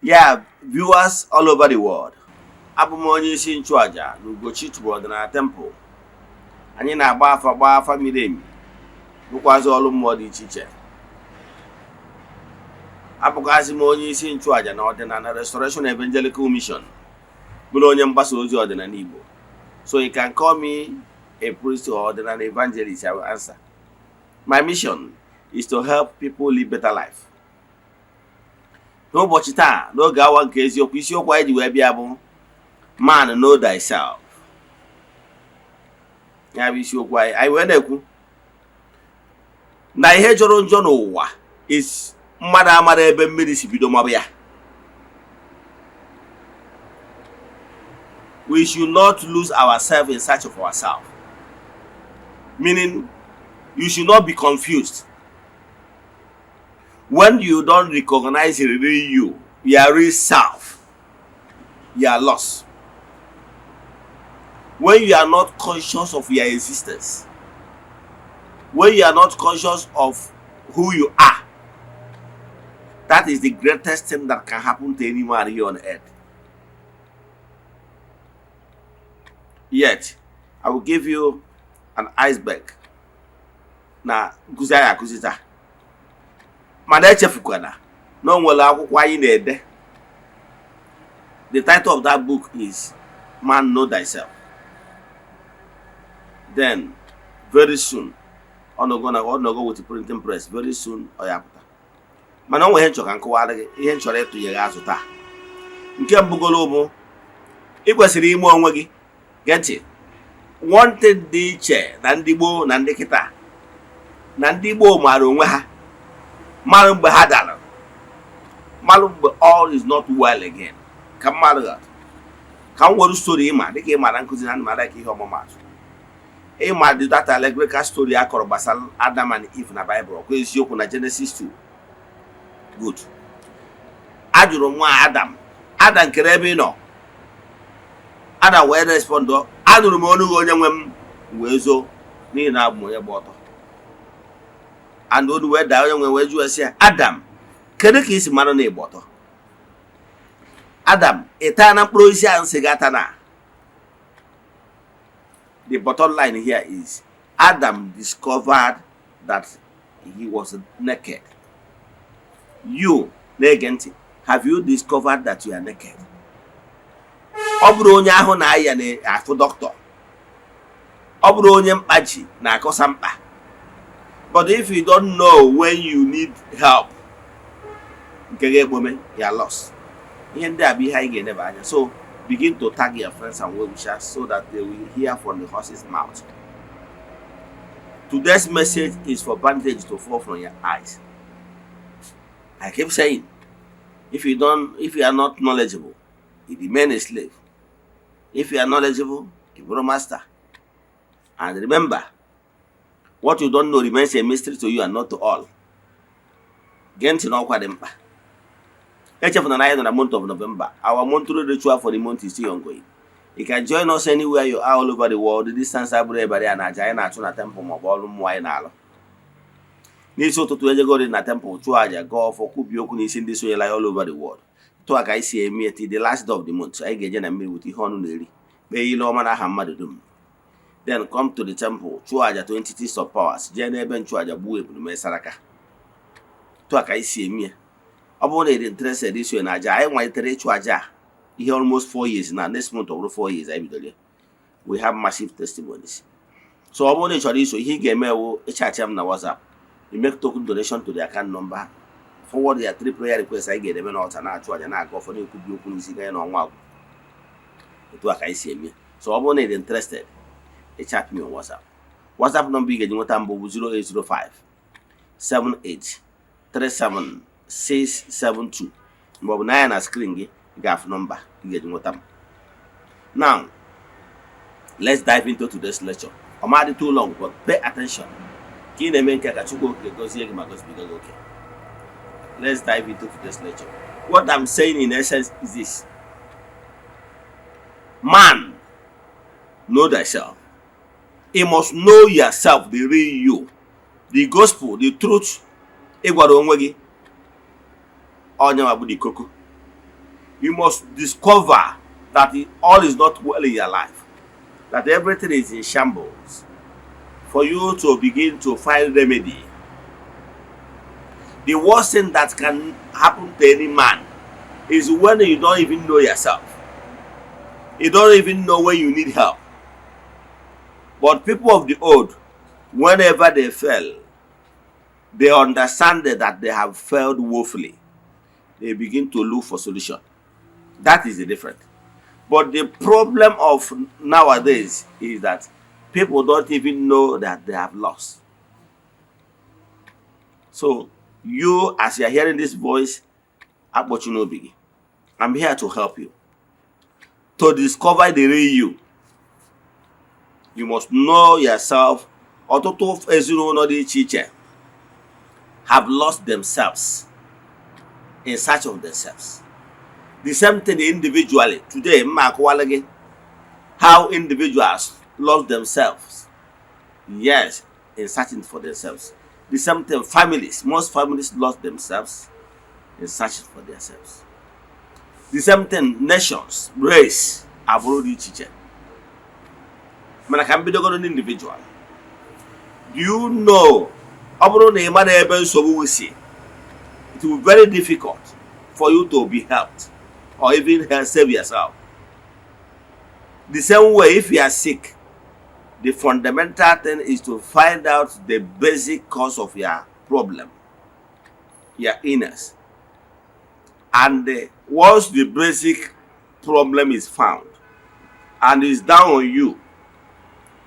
Yeah, viewers all over the world. Abụ m onye isi nchụaja na Ugochi tubelu ọdịnala temple. Anyị na-agba afa, gbaa afa miri emi, rụkwazị ọrụ mmụọ dị iche iche. Abụkwazị m onye isi nchụaja na Ọdịnala Restoration Evangelical Mission, bụrụ onye mgbasa ozi ọdịnala Igbo. So you can call me a priest or ọdịnala evangelist, I will answer. My mission is to help people live better life. N'ụbọchị taa, n'oge awa nke eziokwu, isiokwu anyị ji wee bịa bụ "Man, know thyself". Ya bụ isiokwu anyị. Anyị wee na-ekwu na ihe jọrọ njọ n'ụwa is mmadụ amara ebe mmiri si bido mabụ ya. We should not lose ourselves in search of ourselves, meaning you should not be confused when you don't recognize the real you, your real self. You are lost when you are not conscious of your existence, when you are not conscious of who you are. That is the greatest thing that can happen to anyone here on earth. Yet I will give you an iceberg na nkụzi anyị akụzi taa, mana echefukwana na o nwere akwụkwọ anyị na-ede. The title of that book is Man, Know Thyself. Then very soon, ọ nọgo na ọ nọgo with the printing press, very soon ọ ya pụta. Mana o nwere ihe nchọ ka nkọwara gị, ihe m chọrọ ịtụnye gị azụ taa. Nke mbụgolo bụ ị kwesịrị ime onwe gị. Gee ntị, one thing dị iche na ndị gboo na ndị kịta na ndị gboo maara onwe ha, mara mgbe ha dara, mara mgbe all is not well again. Ka mmadụ ga ka m were story ịma dịka ị mara nkụzi na mara ka ihe ọmụmatụ ịma dị, that allegorical story a kọrọ gbasara Adam and Eve na Bible. Ọkwa eziokwu na Genesis 2? Good. A jụrụ nwa Adam, "Adam, kere ebe ị nọ?" Adam wee respond, "Anụrụ m olu gị, onye nwe m, wee zoo, n'ihi na abụ m onye gba ọtọ." And olu wee daa. Onye nwe wee jụọ sị ya, "Adam, kedu ka ị si mara na ịgba ọtọ? Adam, ị taa na mkpụrụ osisi ahụ sị gị ata na?" The bottom line here is Adam discovered that he was naked. You na-ege ntị, have you discovered that you are naked? Ọ bụrụ onye ahụ na-aya na-afụ dọkịta, ọ bụrụ onye mkpa ji na-akọsa mkpa. But if you don't know when you need help, nke ga-ekpome ya lost. Ihe ndị a bụ ihe anyị ga-eneba anya. So begin to tag your friends and well wishers so that they will hear from the horse's mouth. Today's message is for bandage to fall from your eyes. I keep saying, if you are not knowledgeable, you remain a slave. If you are knowledgeable, you become master. And remember, what you don't know remains a mystery to you and not to all. Gee ntị n'ọkwa dị mkpa. Echefuna na anyị nọ na month of November. Our monthly ritual for the month is still ongoing. You can join us anywhere you are all over the world. The distance abụrụ ebere ya na aja anyị na-achụ na temple maọbụ ọrụ mmụọ anyị na-alụ. N'isi ụtụtụ, ejegori na temple, chụọ aja, gaa ọfọ, kwubie okwu n'isi ndị sonyela ya all over the world. Tụa ka anyị si eme till the last day of the month. Anyị ga-eje na mmiri wute ihe ọnụ na-eri, kpee ile ọma n'aha mmadụ dum, then come to the temple, chụọ aja to entities of powers, jee n'ebe nchụaja, gbuo ebulu, mee saraka. Tụa ka anyị si eme ya. Ọ bụrụ na ị dị interested isonye na aja anyị malitere ịchụ aja a, ihe almost 4 years na next month ọ bụrụ 4 years anyị bidoro ya. We have massive testimonies. So ọ bụrụ na ị chọrọ iso, ihe ị ga-eme wụ ịchat m na WhatsApp. You make token donation to the account number, forward your three prayer requests. Anyị ga-edebe n'ọta, na-achụ aja, na-aga ọfọ, na-ekwubi okwu n'isi ganye n'ọnwa agwụ. Otu a ka anyị si eme. So ọ bụrụ na ị dị interested, ị chat me on WhatsApp. WhatsApp number ị ga-eji nweta mbụ bụ 0805 78 37 672, maọbụ na ya na screen gị, ị ga-afụ nọmba ị ga-eji nweta m. Now let's dive into today's lecture. Ọ ma dị too long, but pay attention ka ị na-eme nke a, ka Chukwu Okike gọzie gị ma gọzibiga gị oke. Let's dive into today's lecture. What I'm saying in essence is this: man, know thyself. You must know yourself, the real you, the gospel, the truth. Ị gwara onwe gị onye ma bụ the koko. You must discover that all is not well in your life, that everything is in shambles, for you to begin to find remedy. The worst thing that can happen to any man is when you don't even know yourself. You don't even know when you need help. But people of the old, whenever they fail, they understand that they have failed woefully. They begin to look for solution. That is the difference. But the problem of nowadays is that people don't even know that they have lost. So you, as you are hearing this voice, akpọchina obi gị. I'm here to help you to discover the real you. You must know yourself. Ọtụtụ ezinụlọ dị iche iche have lost themselves in search of themselves. The same thing individually. Today, mma akọwala gị how individuals lost themselves. Yes, in searching for themselves. The same thing, families. Most families lost themselves in searching for themselves. The same thing, nations, race, agbụrụ dị iche iche. Mana ka m bidogoro n'individual. Do you know, ọ bụrụ na ị mara ebe nsogbu si, it will be very difficult for you to be helped or even help save yourself. The same way, if you are sick, the fundamental thing is to find out the basic cause of your problem, your illness. And once the basic problem is found and is down on you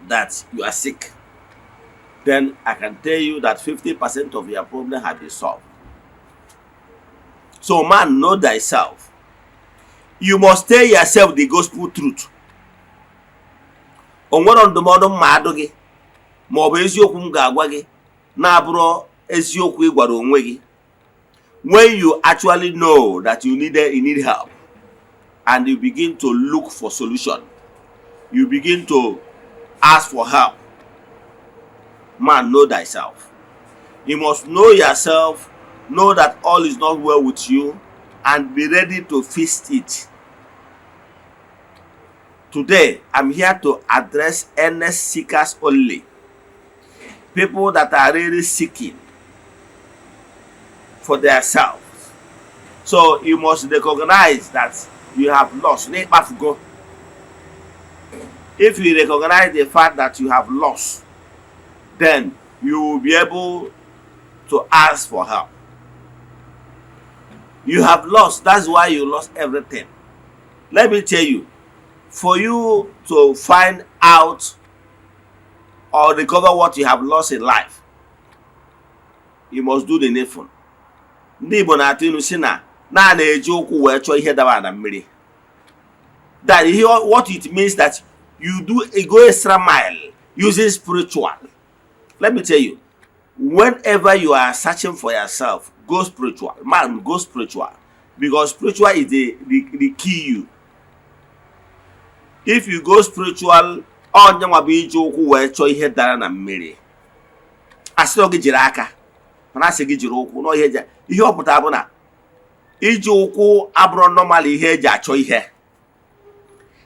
that you are sick, then I can tell you that 50% of your problem has been solved. So, man, know thyself. You must tell yourself the gospel truth. O nwere ndụmọdụ mma adụ gị ma ọ bụ eziokwu m ga-agwa gị na-abụrụ eziokwu ị gwara onwe gị. When you actually know that you need help and you begin to look for solution, you begin to ask for help. Man, know thyself. You must know yourself, know that all is not well with you, and be ready to fix it. Today, I'm here to address earnest seekers only, people that are really seeking for themselves. So you must recognize that you have lost. N'ịkpafugo. If you recognize the fact that you have lost, then you will be able to ask for help. You have lost. That's why you lost everything. Let me tell you, for you to find out or recover what you have lost in life, you must do the needful. Ndị Igbo na-atụ ilu si na a na-eji ụkwụ wee chọọ ihe dabara na mmiri. That ihe, what it means, that you do a go extra mile using spiritual. Let me tell you, whenever you are searching for yourself, go spiritual. Man, go spiritual, because spiritual is the key. You if you go spiritual, onye nwa bụ iji ụkwụ wee chọọ ihe dara na mmiri. Asịrọ gị jiri aka, mana asị gị jiri ụkwụ na ihe eji ihe ọ pụtara bụ na iji ụkwụ abụrụ normal ihe eji achọ ihe,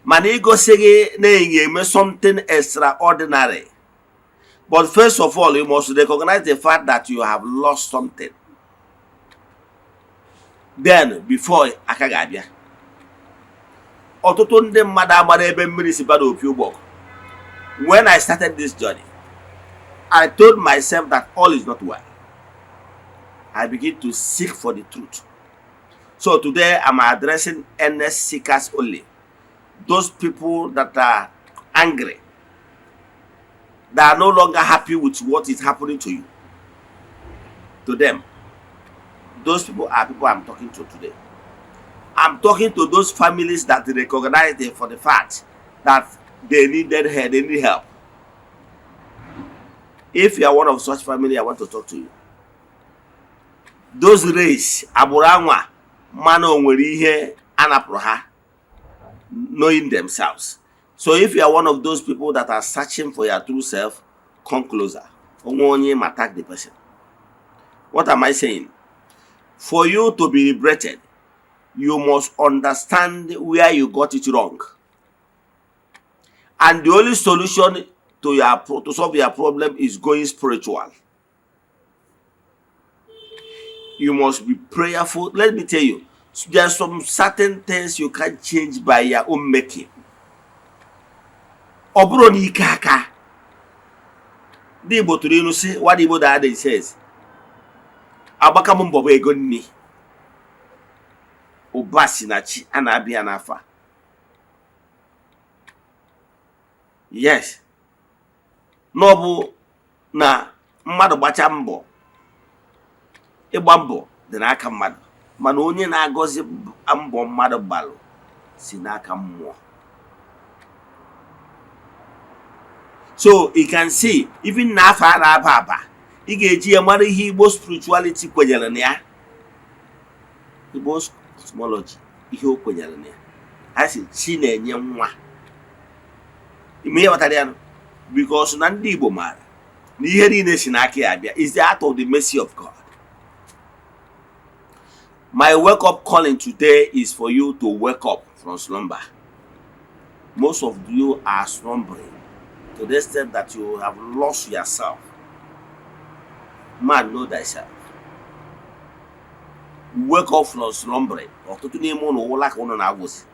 mana igosi gị na-enye eme something extraordinary. But first of all, you must recognize the fact that you have lost something. Then before aka ga-abịa, ọtụtụ ndị mmadụ amara ebe mmiri si bada opi ụgbọgụ. When I started this journey, I told myself that all is not well. I begin to seek for the truth. So today I'm addressing earnest seekers only, those people that are angry, that are no longer happy with what is happening to you, to them. Those people are people I'm talking to today. I'm talking to those families that recognize it for the fact that they needed help, they need help. If you are one of such family, I want to talk to you. Those race, agbụrụ anwa mana o nwere ihe a napụrụ ha, knowing themselves. So if you are one of those people that are searching for your true self, come closer. Onwe onye ma tag the person. What am I saying? For you to be liberated, you must know that you have lost. You must understand where you got it wrong, and the only solution to solve your problem is going spiritual. You must be prayerful. Let me tell you, there are some certain things you can't change by your own making. Ọ bụrụ na ike aka, ndị Igbo tụrụ ilu sị, what Igbo the adage says, agbaka m mbọ bụ ego nni, ụba si na chi a na-abịa n'afa. Yes, na ọ bụ na mmadụ gbacha mbọ, ịgba mbọ dị n'aka mmadụ, mana onye na-agọzi mbọ mmadụ gbalụ si n'aka mmụọ. So you can see, even na afa a na-aba aba, ị ga-eji ya mara ihe Igbo spirituality kwenyere na ya, Igbo cosmology, ihe o kwenyere na ya. A sị chi na-enye nwa ime ihe kpatara ya, because na ndị Igbo maara na ihe niile si n'aka ya abịa, is the out of the mercy of God. My wake up calling today is for you to wake up from slumber. Most of you are slumbering to the extent that you have lost yourself. Man, know thyself. Wake up from slumbering. Ọtụtụ n'ime ụnụ ụla ka ụnụ na-agwụsị.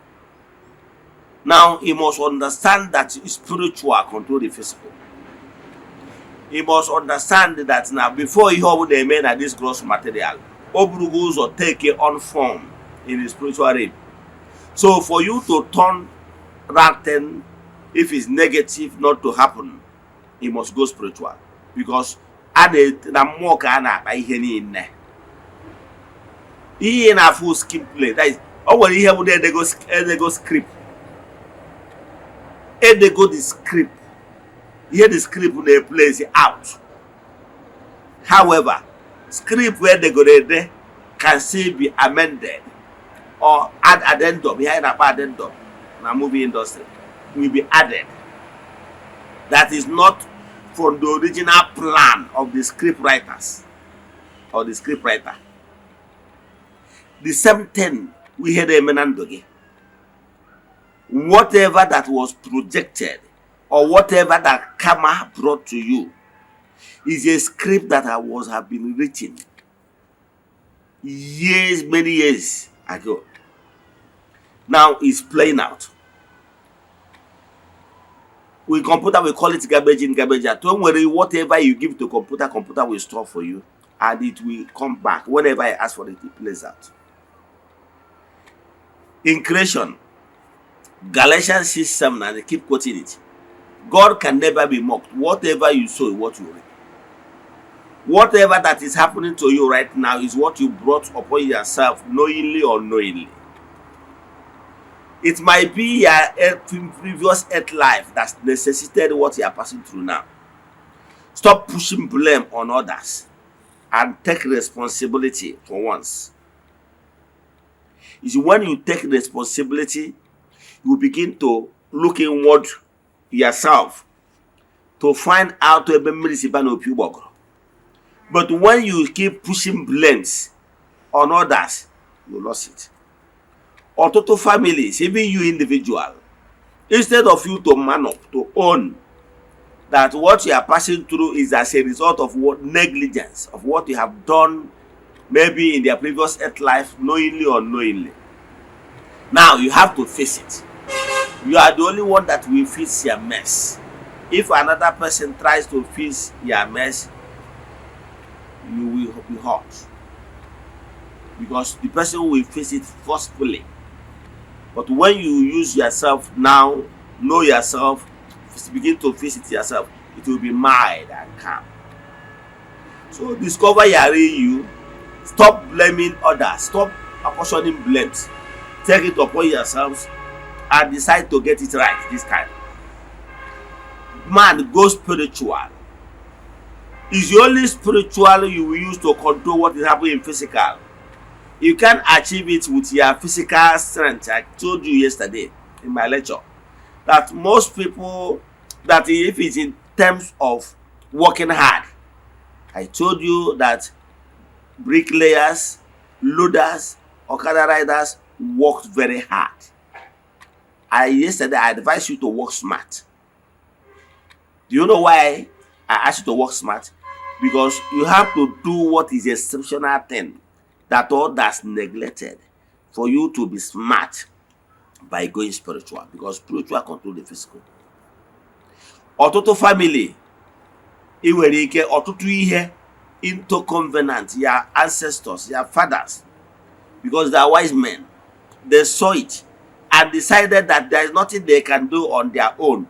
Now, you must understand that spiritual control the physical. You must understand that now, before ihe ọbụla eme na this gross material, o burugo ụzọ take on form in the spiritual realm. So for you to turn that thing, if it's negative, not to happen, it must go spiritual, because a na mmụọ ka a na-akpa ihe niile. Ihe ị na-afụ script play, that is, o nwere ihe bụ na edego, edego script, edego the script, ihe the script na-eplays out. However, script edegoro ede can still be amended or add addendum. Ihe anyị na-akpọ addendum na movie industry will be added that is not from the original plan of the script writers or the script writer. The same thing ihe na-eme na ndụ gị. Whatever that was projected or whatever that karma brought to you is a script that I was have been written years, many years ago. Now it's playing out. With computer, we call it garbage in, garbage out. Don't worry, whatever you give to computer, computer will store for you and it will come back. Whenever I ask for it, it plays out. In creation, Galatians 6 7, and I keep quoting it. God can never be mocked. Whatever you sow, what you reap. Whatever that is happening to you right now is what you brought upon yourself, knowingly or unknowingly. It might be your previous earth life that necessitated what you are passing through now. Stop pushing blame on others and take responsibility for once. It's when you take responsibility, you begin to look inward yourself to find out ebe mmiri si ba n'opi ụgbọgụrụ. But when you keep pushing blames on others, you lost it. Ọtụtụ families, even you individual, instead of you to man up, to own that what you are passing through is as a result of what negligence of what you have done, maybe in their previous earth life, knowingly or unknowingly. Now you have to face it. You are the only one that will fix your mess. If another person tries to fix your mess, you will be hurt, because the person will face it forcefully. But when you use yourself now, know yourself, begin to face it yourself, it will be mild and calm. So discover your real you. Stop blaming others. Stop apportioning blames. Take it upon yourselves and decide to get it right this time. Man, go spiritual. It's the only spiritual you will use to control what is happening in physical. You can't achieve it with your physical strength. I told you yesterday in my lecture that most people, that if it's in terms of working hard, I told you that bricklayers, loaders, Okada riders Worked very hard. I yesterday I advise you to work smart. Do you know why I ask you to work smart? Because you have to do what is exceptional thing that others neglected for you to be smart by going spiritual, because spiritual control the physical. Ọtụtụ family ị nwere ike ọtụtụ ihe into covenant your ancestors, your fathers, because they are wise men. They saw it and decided that there is nothing they can do on their own.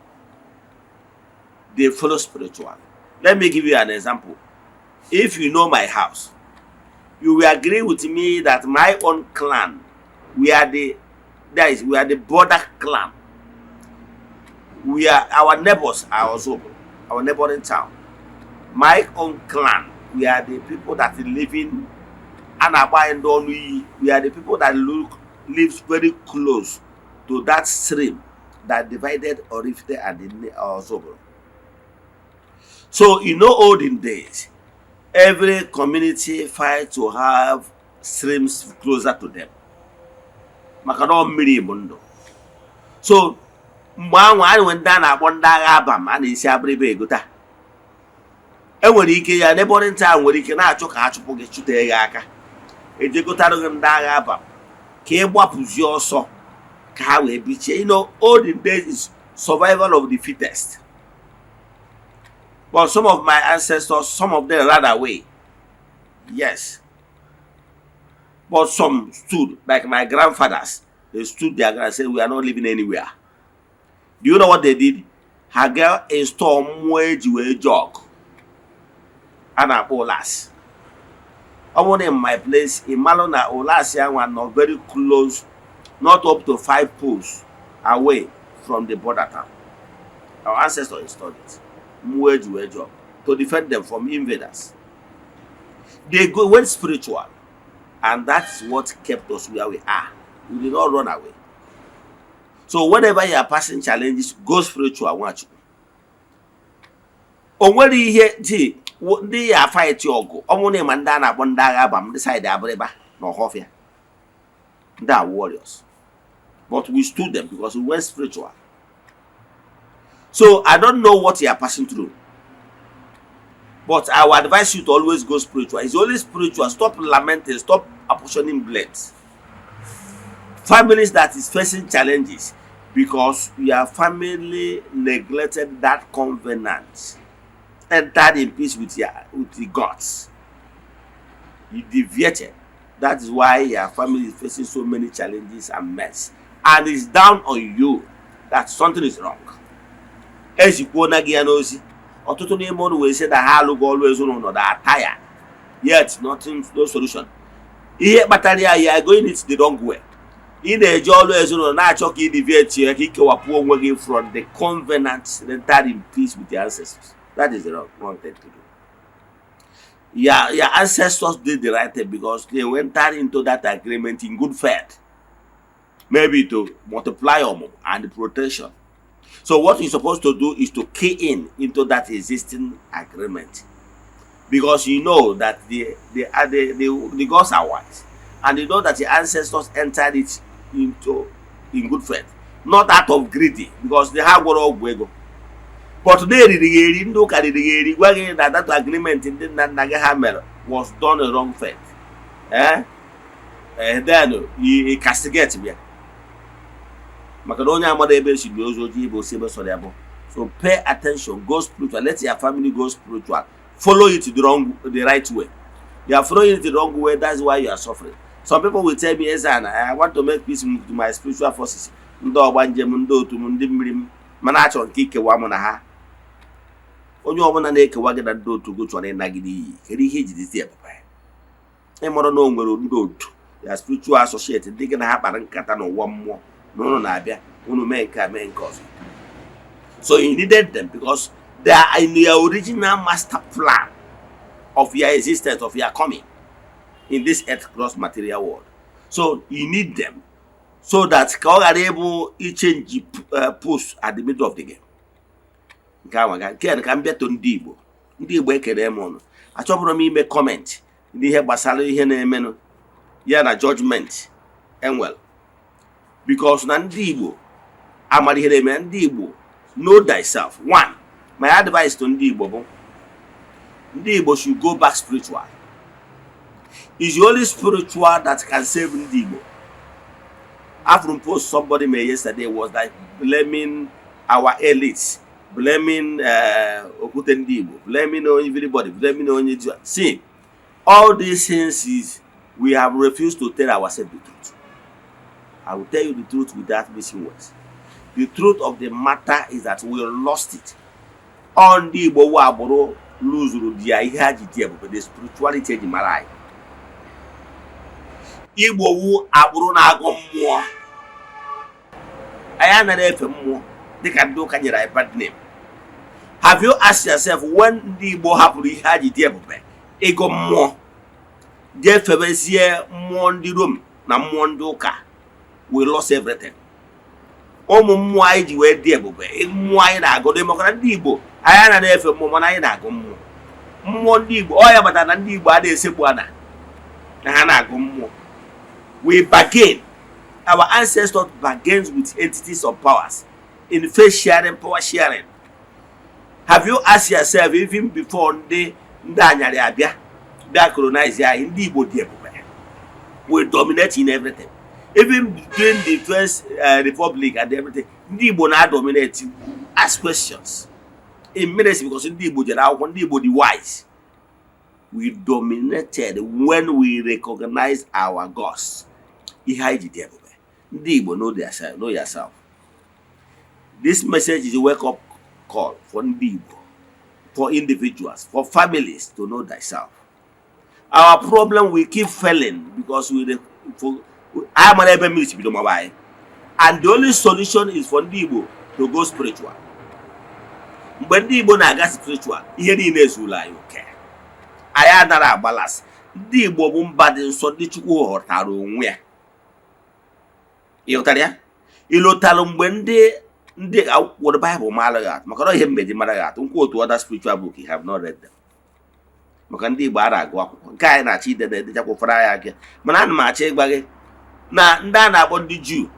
They follow spiritual. Let me give you an example. If you know my house, you will agree with me that my own clan, we are the that is, we are the border clan. We are our neighbors are also our neighboring town. My own clan, we are the people that living a na-agba anyị ndị ọnụ iyi. We are the people that look lives very close to that stream that divided Oraifite and the Ozubulu. So in the olden days, every community fight to have streams closer to them, maka na ọ mmiri bụ ndụ. So mgbe ahụ anyị nwere ndị a na-akpọ ndị agha abam a na-esi Abịrịba egota. Enwere ike ya neighboring town nwere ike na-achọ ka ha chụpụ gị, chụtee gị aka, ejegotara gị ndị agha abam ka ị gbapụzie ọsọ ka ha wee bichie. Olden days is survival of the fittest. But some of my ancestors, some of them ran away, yes, but some stood, like my grandfathers. They stood their ground and said, "We are not living anywhere." Do you know what they did? Ha ga install mmụọ eji wee jog a na-akpọ ụlasị. Ọ bụrụ na in my place, ị malụ na ụlasị anwa nọ very close, not up to five posts away from the border town. Our ancestors installed it, mmụọ eji wee jog, to defend them from invaders. They go went spiritual, and that's what kept us where we are. We did not run away. So whenever you are passing challenges, go spiritual. Nwachukwu o nwere ihe ji ndị ya fight ọgụ. Ọ bụrụ na ịma ndị a na-akpọ ndị agha abam, ndị side Abịrịba na Ọhọfịa, ndị a warriors, but we stood them because we went spiritual. So I don't know what you are passing through, but I will advise you to always go spiritual. It's only spiritual. Stop lamenting, stop apportioning blames. Families that is facing challenges because your family neglected that covenant, entered in peace with the gods, you deviated. That is why your family is facing so many challenges and mess, and it's down on you that something is wrong. Ezikwuona gị ya n'ozi. Ọtụtụ n'ime ụnụ wee sị na ha alụghị ọrụ ezinụlọ, na tired, yet nothing, no solution. Ihe kpatara ya, you are going it the wrong way. Ị na-eje ọrụ ezinụlọ na-achọ ka ị deviate ya, ka ị kewapụ onwe gị from the covenant entered in peace with your ancestors. That is the wrong thing to do. Your ancestors did the right thing because they went into that agreement in good faith, maybe to multiply ọmụmụ and protection. So what you're supposed to do is to key in into that existing agreement, because you know that the gods are wise, and you know that your ancestors entered it into in good faith, not out of greedy, because they have gwọrọ ọgwụ ego, but na eriri gị eri. Ndị ụka riri gị eri, gwa gị na that agreement ndị nna nna gị ha mere was done in wrong faith. Then you castigate bịa maka na onye amada ebe esi dị ozu ojii bụ osi ebe sọrọ ya bụ. So pay attention, go spiritual. Let your family go spiritual. Follow it the right way. You are following it the wrong way. That's why you are suffering. Some people will tell me, "Ezana, I want to make peace with my spiritual forces, ndị ọgba njem, ndị otu m, ndị mmiri m, mana achọrọ nke ikewa mụ na ha." Onye ọbụla na-ekewa gị na ndị otu gị chọrọ ịnagide iyi. Kedu ihe iji dịzi ebube ịmụrụ na o nwere ndị otu ya, spiritual associate, ndị gị na ha kpara nkata n'ụwa mmụọ na ụnụ na-abịa unu mee nke a, mee nke ọzọ? So you needed them because they are in your original master plan of your existence, of your coming in this earth gross material world. So you need them so that ka ọ ghara ịbụ ichange post at the middle of the game. Nke ahụ ga nke a ka m bịa to ndị Igbo. Ndị Igbo, ekele m ụnụ. Achọbụrụ m ime comment n'ihe gbasara ihe na-emenụ ya na judgment enwere. Because na ndị Igbo amara ihe na-eme. Ndị Igbo, know thyself. One, my advice to ndị Igbo bụ, ndị Igbo should go back spiritual. Is only spiritual that can save ndị Igbo. After post somebody made yesterday was like blaming our elites, blaming Okwute ndị Igbo, blaming everybody, blaming onye Jew. See, all these things is we have refused to tell ourselves the truth. I will tell you the truth without missing words. The truth of the matter is that we lost it. Ọ ndị Igbo wu agbụrụ luzuru di ya ihe ha ji dị ebube, the spirituality eji mara anyị. Igbo wu agbụrụ na-agụ mmụọ. Anyị anaghị efe mmụọ dịka ndị ụka nyere anyị bad name. Have you asked yourself, when ndị Igbo hapụrụ ihe ha ji dị ebube, ịgụ mmụọ, jee febezie mmụọ ndị Rom na mmụọ ndị ụka, we lost everything. Ụmụ mmụọ anyị ji wee dị ebube, mmụọ anyị na-agụ dị, maka na ndị Igbo anyị anaghị efe mmụọ, mana anyị na-agụ mmụọ. Mmụọ ndị Igbo, ọ ya batara na ndị Igbo adịghị esekpu ana na ha na-agụ mmụọ. We bargain. Our ancestors bargains with entities of powers in faith sharing, power sharing. Have you asked yourself, even before ndị anyarị abịa bịa colonize anyị, ndị Igbo dị ebube? We dominate in everything. Even during the first republic and everything, ndị Igbo na-dominate. Ask questions in minutes, because ndị Igbo jere akwụkwọ, ndị Igbo dị wise. We dominated when we recognize our gods, ihe anyị ji dị ebube. Ndị Igbo, know yourself, know yourself. This message is a wake up call for ndị Igbo, for individuals, for families to know thyself. Our problem, we keep failing because we for anyị mara ebe mmiri si bido maba anyị, and the only solution is for ndị Igbo to go spiritual. Mgbe ndị Igbo na-aga spiritual, ihe niile ezuru anyị oke. Anyị anara agbalas. Ndị Igbo bụ mba dị nsọ, ndị Chukwu ghọtara onwe ya. Ịghọtara ya? Ịlụtalụ mgbe ndị were Baịbụl mara gị atụ, maka na ihe mmeji mara gị atụ nkwa otu other spiritual book you have not read them, maka ndị Igbo a na-agụ akwụkwọ nke anyị na-achọ ide na edechakwa ụfọdụ anyị aka. Mana ana m achọ ịgwa gị na ndị a na-akpọ ndị Jew,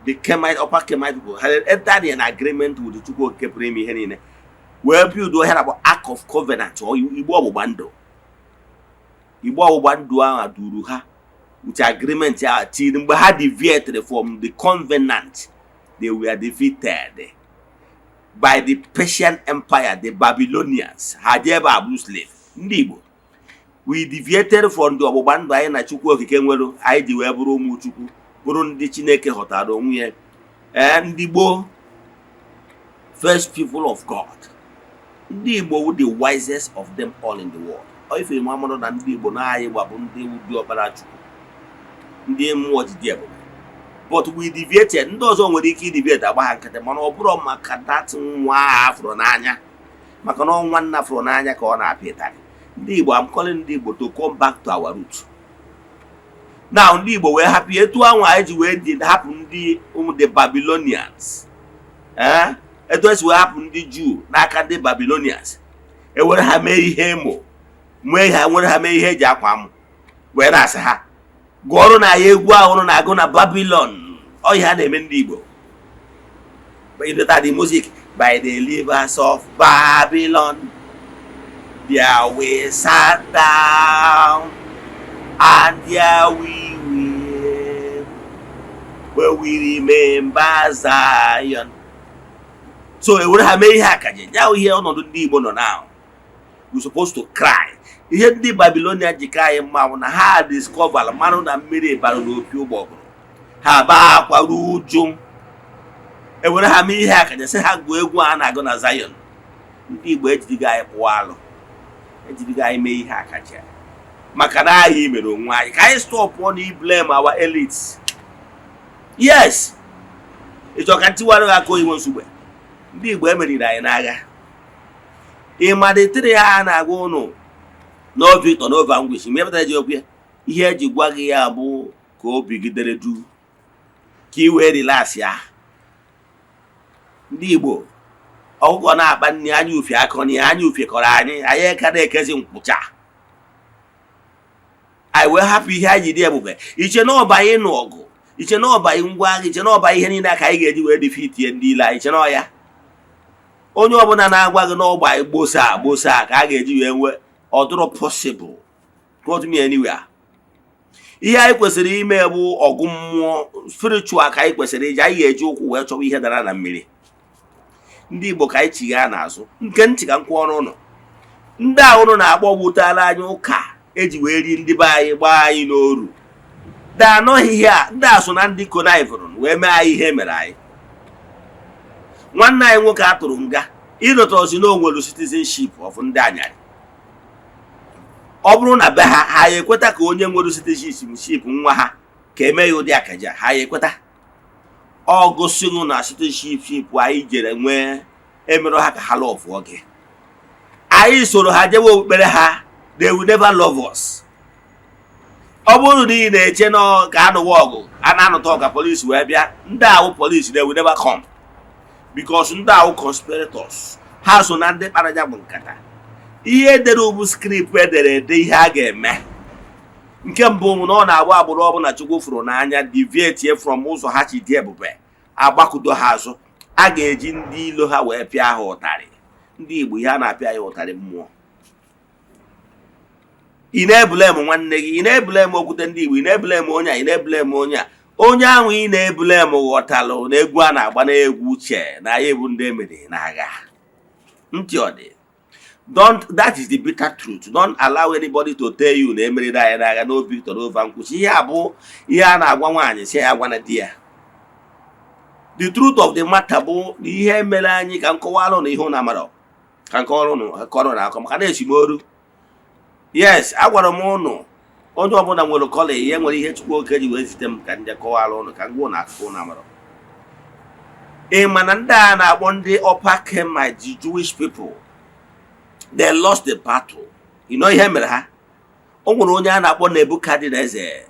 the Kemite, upper Kemite people, had entered an agreement with Chukwu Okike pụrụ ime ihe niile, wee build ihe na-akpọ Ark of Covenant or igbe ọgbụgba ndụ. Igbe ọgbụgba ndụ ahụ duru ha with agreement ahụ till mgbe ha deviated from the covenant, they were defeated by the Persian Empire, the Babylonians. Ha jee ebe a bụrụ slave. Ndị Igbo, we deviated from the ọgbụgba ndụ anyị na Chukwu Okike nwere, anyị ji wee bụrụ ụmụ Chukwu, bụrụ ndị Chineke ghọtara onwe ya. Ee, ndị gboo, first people of God. Ndị Igbo wụ the wisest of them all in the world. Ọ ife nwa mmadụ na ndị Igbo na anyị gbabụ ndị ụdị ọkpara Chukwu, ndị mmụọ ji dị ebube, but we deviated. Ndị ọzọ nwere ike ideviate, agba ha nkịtị, mana ọ bụrụ maka that nwa ahụ afụrụ n'anya, maka na ọnwa nna fụrụ n'anya ka ọ na-apịa ịtarị. Ndị Igbo, I'm calling ndị Igbo to come back to our root now. Ndị Igbo wee hapụ ya etu ahụ anyị ji wee dị hapụ ndị ụmụ the Babylonians, ee, etu esi wee hapụ ndị Juu n'aka ndị Babylonians, ewere ha mee ihe emo, mee ha, nwere ha mee ihe eji akwa amụ, wee na-asị ha gụọrụ na ya egwu ahụ na-agụ na Babylon. Ọ ihe a na-eme ndị Igbo. But the music, "By the rivers of Babylon, there we sat down and there we wept when we remember Zion." So ewere ha mee ihe akaje ya. Ihe ọnọdụ ndị Igbo nọ now, we supposed to cry. Ihe ndị Babilonia ji ka anyị mma bụ na ha discover mmanụ na mmiri bara n'opi ụgbọgụrụ. Ha baa akwa ruo uju, ewere ha mee ihe akaje, sị ha gụọ egwu a na-agụ na Zion. Ndị Igbo, ejirigo anyị kpụọ alụ, ejirigo anyị mee ihe akaje, maka na anyị mere onwe anyị. Ka anyị stop on blame our elites. Yes, ịchọ ka ntiwara gị aka oyibo nsogbe. Ndị Igbo, emeriri anyị n'agha. Ịmalitere ha a na-agwa ụnụ no victor, no vanquish. Mgbe epụtara ji okwu ya, ihe eji gwa gị ya bụ ka o bigidere du ka ị wee relax ya. Ndị Igbo, ọkụkọ na-akpa nri anya ufie akọ na ya, anya ufie kọrọ anyị. Anyị ka na-ekezi nkwụcha, anyị wee hapụ ihe anyị ji dị ebube. Iche na ọba anyị nụ ọgụ Iche na ọba ngwa agha, iche na ọba ihe niile ka anyị ga-eji wee defeatie ndị ile anyị? Iche na ọya onye ọbụla na-agwa gị n'ọgba gbosa gbosa ka a ga-eji wee nwee ọdụrụ possible? Quote me anywhere. Ihe anyị kwesịrị ime bụ ọgụ mmụọ, spiritual, ka anyị kwesịrị iji. Anyị ga-eji ụkwụ wee chọwa ihe dara na mmiri. Ndị Igbo, ka anyị chigha n'azụ nke ntị ka m kwụọ ọrụ ụnụ. Ndị a ụnụ na-akpọ gbutara anyị ụka eji wee ri ndị be anyị, gbaa anyị n'oru ndị anọghị ihe a. Ndị a so na ndị connivụrụ wee mee anyị ihe mere anyị. Nwanne anyị nwoke a tụrụ nga, ịlọta na o nwere citizenship of ndị anyarị. Ọ bụrụ na be ha, ha ya ekweta ka onye nwere citizenship nwa ha ka eme ya ụdị akaja? Ha ya ekweta? Ọ gosighị na citizenship anyị jere nwee emerụ ha ka ha love gị. Anyị soro ha jewe okpukpere ha, they will never love us. Ọ bụrụ na ị na-eche na ka anụwa ọgụ a na-anụta ọga polisi wee bịa, ndị ahụ polisi, they will never come, because ndị ahụ conspirators, ha so na ndị kpara ya bụ nkata. Ihe edere bụ script edere ede, ihe a ga-eme. Nke mbụ bụ na ọ na-agba agbụrụ ọbụla Chukwu fụrụ n'anya deviate from ụzọ ha chi dị ebube, agbakụdo ha azụ. A ga-eji ndị ilo ha wee pịa ha ụtarị. Ndị Igbo, ihe a na-apịa ya ụtarị mmụọ. Ị na-eblame nwanne gị, ị na-eblame okwute ndị Igbo, ị na-eblame onye a, ị na-eblame onye a. Onye ahụ ị na-eblame ghọtalụ na egwu a na-agba n'egwu uche na ya ebu ndị emere n'agha. Ntị ọ dị. Don't, that is the bitter truth. Don't allow anybody to tell you na emeriri anyị n'agha n'obi Victor over nkwụsị. Ihe a bụ ihe a na-agwa nwaanyị si ya gwa na di ya. The truth of the matter bụ na ihe mere anyị, ka nkọwalụ na ihe ụnụ amara, ka nkọwalụ ụnụ kọrọ na akọ maka na esimoru. Yes, agwara m ụnụ, onye ọbụla nwere kọla ihe nwere ihe Chukwu oke ji wee zite m ka ndị kọwara ụnụ, ka ngwa ụnụ akụkọ ụnụ amara. Ị ma na ndị a na-akpọ ndị Upper Kemite, the Jewish people, they lost the battle. You know ihe mere ha? O nwere onye a na-akpọ Nebuchadnezzar,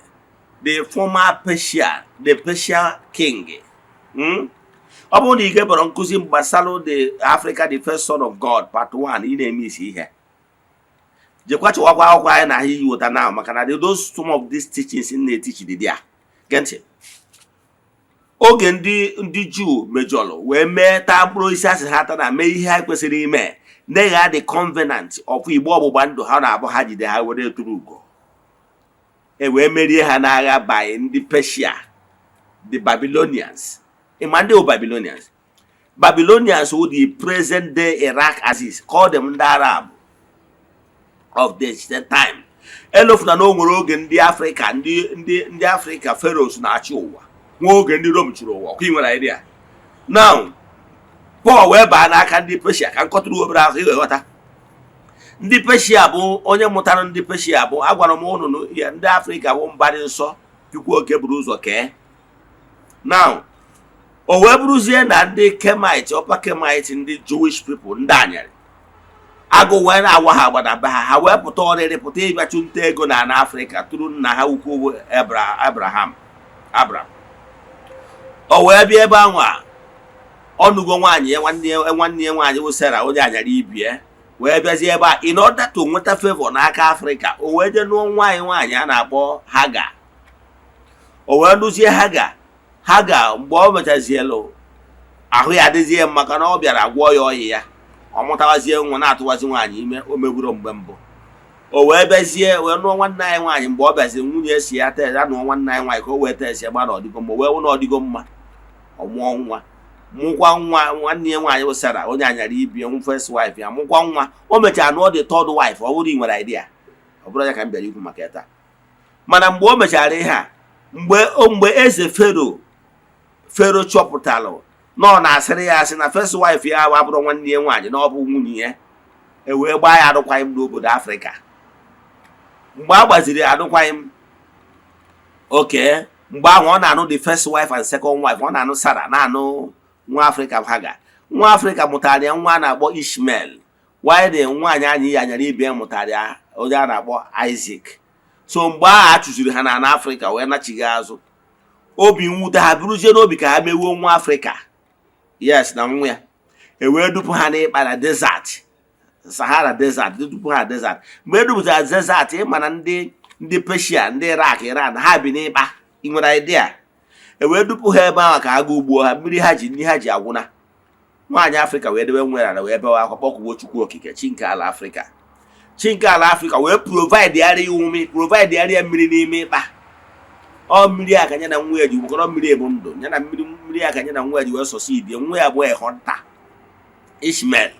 the former Persia, the Persia king. Ọ bụrụ na ị gebara nkụzi gbasara the Africa, the first son of God, part 1, ị na-eme isi ihe. Jekwa chọwakwa akwụkwọ anyị na ahịa iyi wụta na maka na those, some of these teachings m na-etichi dị there. Gee ntị. Oge ndị Juu mejọrọ wee mee taa mkpụrụ osisi asị ha taa na mee ihe ha kwesịrị ime, negha the covenant of igbe ọgbụgba ndụ ha na-abụ ha jide ha were tụrụ ugo, e wee merie ha n'agha by ndị Persia, the Babylonians. Ịma ndị bụ Babylonians? Babylonians wụ the present day Iraq axis. Call them ndị Arab of the time. Elofuna na o nwere oge ndị Afrịka, ndị Afrịka pharaohs na-achị ụwa, nwa oge ndị Rom chịrị ụwa. Ọkwa ị nwere idea? Now Paul wee baa n'aka ndị Persia. Ka nkọtụrụ obere ahụ ịghọta ndị Persia bụ onye mụtara ndị Persia bụ. Agwara m ụnụ na ya ndị Afrịka bụ mba dị nsọ Chukwu oke buru ụzọ kee. Now o wee bụrụzie na ndị Kemite, Upper Kemite, ndị Jewish people, ndị anyarị agụ wee na-awa ha agbada be ha, ha wee pụta ọrịrị, pụta ịbịachụ nta ego na ana Afrịka tụrụ nna ha ukwu bụ Abraham, Abram. O wee bịa ebe ahụ a ọnụgo nwaanyị ya, nwanne ya nwaanyị bụ Sara, onye anyara ibie, wee bịazie ebe a in order to nweta favor n'aka Afrịka. O wee jee nụọ nwaanyị a na-akpọ Haga. O wee nụzie Haga. Haga, mgbe o mechazielu, ahụ ya adịzie maka na ọ bịara gwọọ ya ọyị ya, ọ mụtawazie nwa, na-atụwazi nwaanyị ime. O megburu mgbe mbụ. O wee bịazie wee nụọ nwanne anyị nwaanyị. Mgbe ọ bịazi, nwunye si ya tee ya nụọ nwanne anyị nwaanyị ka o wee tesi ya gba na ọdịgo mma. Wee hụ na ọdịgo mma, ọ mụọ nwa, mụkwa nwa. Nwanne ya nwaanyị bụ Sara, onye anyara ibie nwu, first wife ya, mụkwa nwa. O mechara nụọ the third wife. Ọ bụrụ ị nwere idea, ọ bụrụ ya ka m bịara ikwu maka ya taa. Mana mgbe o mechara ihe a, mgbe eze Fero chọpụtalụ na ọ na-asịrị ya asị na first wife ya abụrụ nwanne ya nwaanyị, na ọ bụ nwunye ya, e wee gbaa ya arụkwaghịm n'obodo Afrịka. Mgbe a gbaziri ya arụkwaghịm oke, mgbe ahụ ọ na-anụ the first wife and second wife. Ọ na-anụ Sara, na-anụ nwa Afrịka Haga. Nwa Afrịka mụtara ya nwa a na-akpọ Ishmael, while the nwaanyị anyị ya anyara ibe ya mụtara ya onye a na-akpọ Isaac. So mgbe ahụ a chụziri ha na Afrịka wee nachighị azụ, obi mwute ha bụrụzie n'obi ka ha mewuo nwa Afrịka, yes, na nwa ya. E wee dupu ha n'ịkpa na desert, Sahara Desert, dupu ha desert. Mgbe e dupụtara desert, ịma na ndị Persia, ndị Iraq, Iran, ha bi n'ịkpa. Ị nwere idea? E wee dupu ha ebe ahụ ka agụ gbuo ha. Mmiri ha ji, nri ha ji agwụna. Nwaanyị Afrịka wee debe nwere ala, wee bewa akwa, kpọkwuo Chukwu Okike, chi nke ala Afrịka. Chi nke ala Afrịka wee provide yara ya ume, provide yara ya mmiri n'ime ịkpa. Ọ mmiri a ka ya na nwa ya ji nwekọrọ. Mmiri bụ ndụ ya na mmiri. Mmiri a ka ya na nwa ya ji wee succeed. Nwa ya bụ ehọnta Ishmael.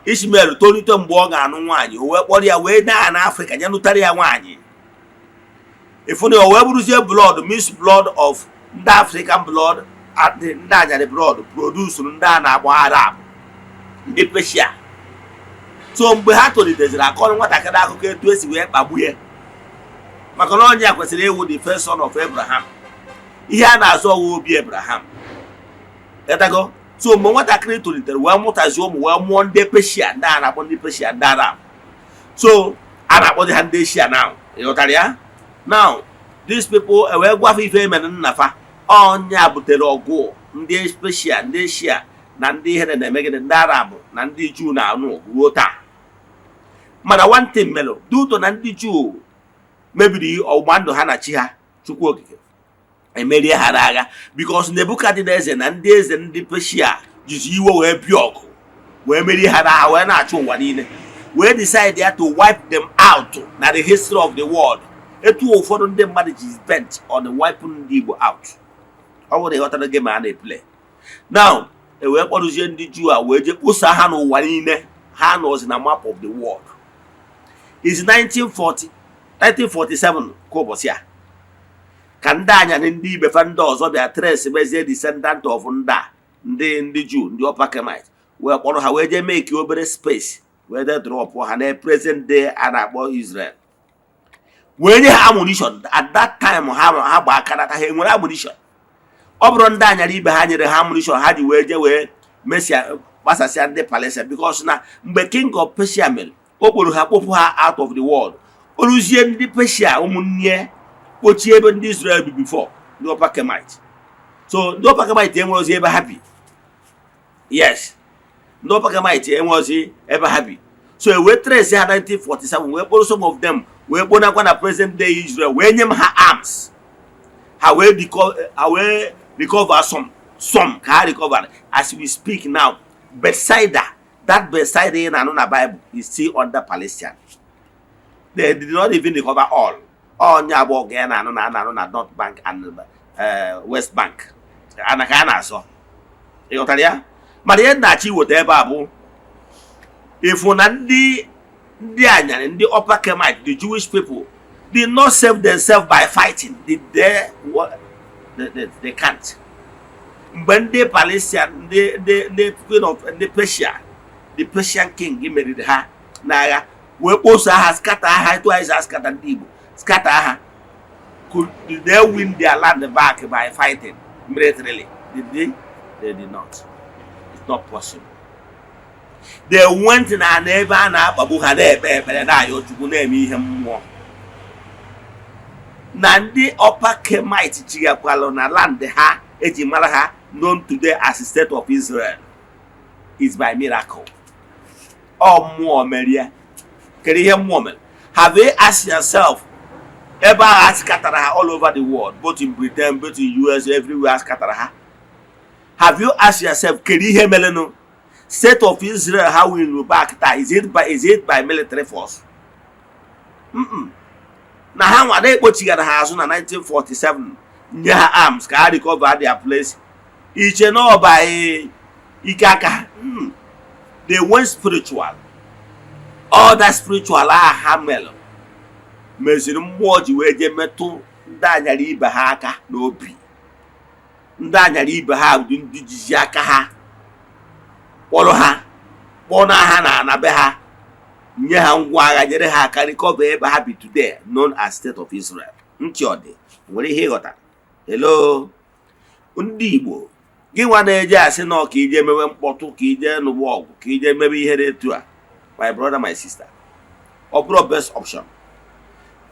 Ishmael tolite, mgbe ọ ga-anụ nwaanyị, o wee kpọrọ ya wee naa na Afrịka, ya nụtara ya nwaanyị. Ịfụna o wee bụrụzie blood, mix blood of ndị African blood and ndị anyarị blood, produce ndị a na-akpọ Arab, ndị Persia. So mgbe ha toliteziri, akọrọ nwatakịrị akụkọ etu esi wee kpagbu ya, maka na onye a kwesịrị ịwụ the first son of Abraham. Ihe a na-azụ ọwụ obi Abraham etago. So mgbe nwatakịrị tolitere wee mụtazi ụmụ, wee mụọ ndị Persia, ndị a na-akpọ ndị Persia, ndị Arab. So a na-akpọzi ha ndị Eshia now. Ịghọtara ya? Now these people wee gwafa ife emere nna fa. Ọnya butere ọgụ ndị Persia, ndị Eshia na ndị ihere na-emegide ndị Arab na ndị Juu na-anụ ọgụ ruo taa. Mana one thing mere, due na ndị Juu mebiri ọgbụgba ndụ ha na chi ha, Chukwu Okike emerie ha n'agha, because Nebukadneza na ndị eze ndị Persia jizi iwe wee bịa ọgụ, wee merie ha n'agha, wee na-achụ ụwa niile, wee decide ya to wipe them out na the history of the world. Etu ụfọdụ ndị mmadụ ji bent on wiping ndị Igbo out. Ọ bụrụ na ịghọtara game a na-eplay now, e wee kpọrụzie ndị Juu a wee jee kposa ha n'ụwa niile. Ha nọzi na map of the world. Is 1940 1947 ka ụbọchị a ka ndị anyarị, ndị ibefa, ndị ọzọ bịa trace mezie descendant of ndị a, ndị Juu, ndị Upper Kemite, wee kpọrọ ha wee jee make obere space, wee dee drop ha na present day a na-akpọ Israel, wee nye ha ammunition. At that time ha gba aka nata, ha enwere ammunition. Ọ bụrụ ndị anyara ibe ha nyere ha ammunition ha ji wee jee wee mesịa gbasasịa ndị Palestine, because na mgbe king of Persia mere, o kporo ha, kpopụ ha out of the world. Oluzie ndị Persia ụmụnne kpochie ebe ndị Israel bi before, ndị Upper Kemite. So ndị Upper Kemite enwerozi ebe ha bi. Yes, ndị Upper Kemite enwerozi ebe ha bi. So e wee trace ha 1947, wee kpọrọ some of them wee kponakwa na present day Israel, wee nye m ha arms. Ha wee recover some ka ha recover. As we speak now, Bethsaida, that Bethsaida ị na-anụ na Bible, is still under Palestine. They did not even recover all. Onye abụọ ga ya na-anụ na na-anụ na North Bank and West Bank ana ka a na-asọ. Ịghọtara ya? Mana ihe na-achọ iweta ebe a bụ ịfụ na ndị anyarị, ndị Upper Kemite, the Jewish people, did not save themselves by fighting. Did they? What? They can't. Mgbe ndị Palestine, ndị queen of ndị Persia, the Persian king meriri ha n'agha, wee kposa ha, scatter ha, etu anyị si scatter ndị Igbo, scatter ha, could did they win their land back by fighting militarily? Did they? They did not. It's not possible. They went na n'ebe a na-akpagbu ha, na-ekpe ekpere, na-ayọ Chukwu, na-eme ihe mmụọ. Na ndị Upper Kemite chighakwalụ na land ha eji mara ha, known today as State of Israel, is by miracle. Ọ mmụọ merie. Kedu ihe mmụọ mere? Have you asked yourself, ebe ahụ a scatara ha all over the world, both in Britain, both in US, everywhere scatara ha, have you asked yourself, kedu ihe merenụ State of Israel ha win back taa? Is it by military force? Na ha nwa na-ekpochighara ha azụ na 1947, nye ha arms ka ha recover their place. Iche na ọba ike aka ha. They went spiritual. All that spiritual ahụ ha mere meziri mmụọ ji wee jee metụ ndị anyara ibe ha aka n'obi. Ndị anyara ibe ha bụ ndị jizi aka ha kpọrọ ha, kpọọ ha na ana be ha, nye ha ngwa agha, nyere ha aka recover ebe ha bi today, known as State of Israel. Ntị ọ dị nwere ihe ịghọtara? Hello, ndị Igbo, gị nwa na-eje asị na ka ije mewe mkpọtụ, ka ije nụwa ọgụ, ka ije mebe ihe dị etu a, my brother, my sister, ọ bụrụ best option.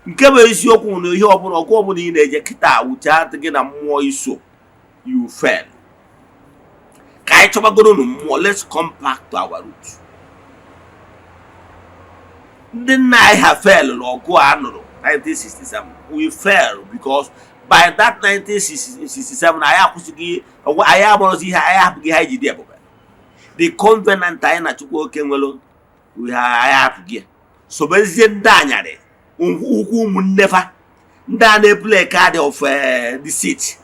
Nke bụ eziokwu na ihe ọbụla, ọgụ ọbụla ị na-eje kịta wucha gị na mmụọ iso, you fail. Ka anyị chọbagoro nu mmụọ. Let's come back to our root. Ndị nna anyị ha fail n'ọgụ a nụrụ 1967. We fail because By that 1967, anyị akwụsịghị, anyị agbọrọzi ihe, anyị ahapụghị ihe anyị ji dị ebube. The covenant anyị na Chukwu oke nwere ihe, anyị ahapụghị ya, sobezie ndị anyarị ukwu, ụmụnne fa, ndị a na-eplay card of deceit.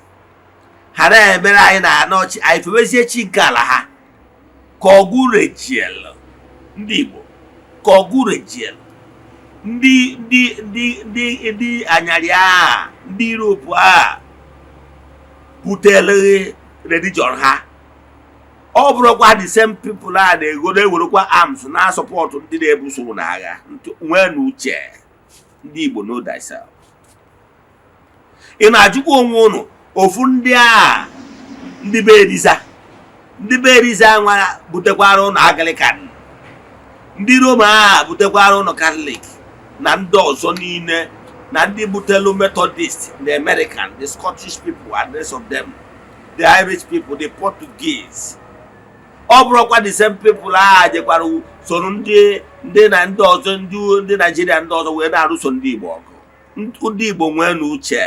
Ha na-emere anyị na anọchi anyị, febezie chi nke ala ha. Ka ọgụ rejiel ndị Igbo, ka ọgụ rejiel ndị anyarị a, ndị Europe a butere religion ha. Ọ bụrụkwa the same people a na-ego na-ewerekwa arms na-asupport ndị na-ebuso n'agha. Nwee na uche, ndị Igbo, know thyself. Ị na-ajụkwa onwe ụnụ, ofu ndị a, ndị be Eliza, ndị be Eliza nwa butekwara ụnụ Anglican, ndị Roma a butekwara ụnụ Catholic na ndị ọzọ niile, na ndị butelu Methodist, the American, the Scottish people and the rest of them, the Irish people, the Portuguese. Ọ bụrụkwa the same people a jekwara soro ndị na ndị ọzọ, ndị Naijiria ndị ọzọ wee na-arụso ndị Igbo ọgụ. Ndị Igbo, nwee na uche.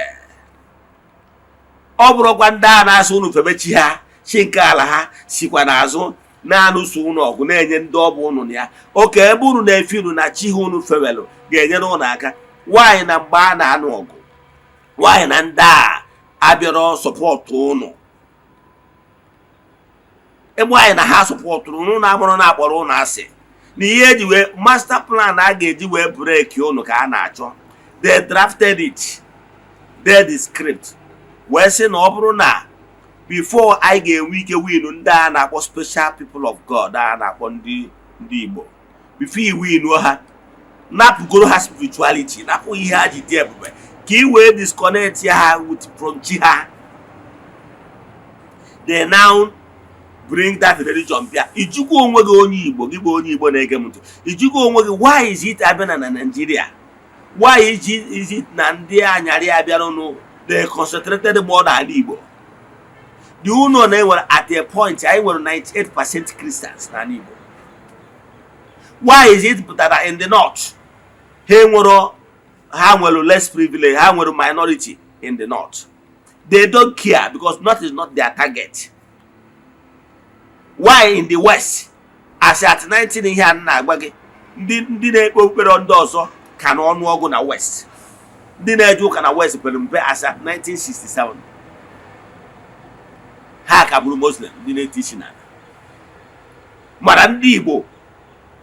Ọ bụrụkwa ndị a na-asị unu febe chi ha, chi nke ala ha, sikwa n'azụ na-anụso unu ọgụ, na-enye ndị ọbụ unu na ya oke ebe unu na-efe unu na chi ha unu fewelụ ga-enyere unu aka. Nwaanyị na mgbe a na-anụ ọgụ nwaanyị na ndị a abịarọ support unu, ebe anyị na ha supportụrụ unu na-amụrụ na-akpọrọ unu asị na ihe eji wee master plan a ga-eji wee break unu ka a na-achọ. They drafted it, they the script, wee sị na ọ bụrụ na before anyị ga-enwe ike win ndị a na-akpọ special people of God, a na-akpọ ndị Igbo, before i win ha, napụgoro ha spirituality, napụ ihe ha ji dị ebube, ka ị wee disconnect ha with from chi ha. They now bring that religion bịa. Ijikwa onwe gị, onye Igbo, gị bụ onye Igbo na-ege m ntị, ijikwa onwe gị, why is it abịa na Nigeria, why is it na ndị anyarị abịaranụ, they concentrated more n'ala Igbo? The unu na enwere at a point anyị nwere 98% Christians n'ala Igbo. Why is it pụtara in the north ha nwere, ha nwere less privilege, ha nwere minority in the north? They don't care because north is not their target. Why in the west, as at 19 ihe a na-agwa gị, ndị na-ekpe okpukpere ndị ọzọ ka na ọnụọgụ na west, ndị na-eje ụka na west pere mpe. As at 1967, ha ka bụrụ Muslim, ndị na-eti isi n'ala. Mana ndị Igbo,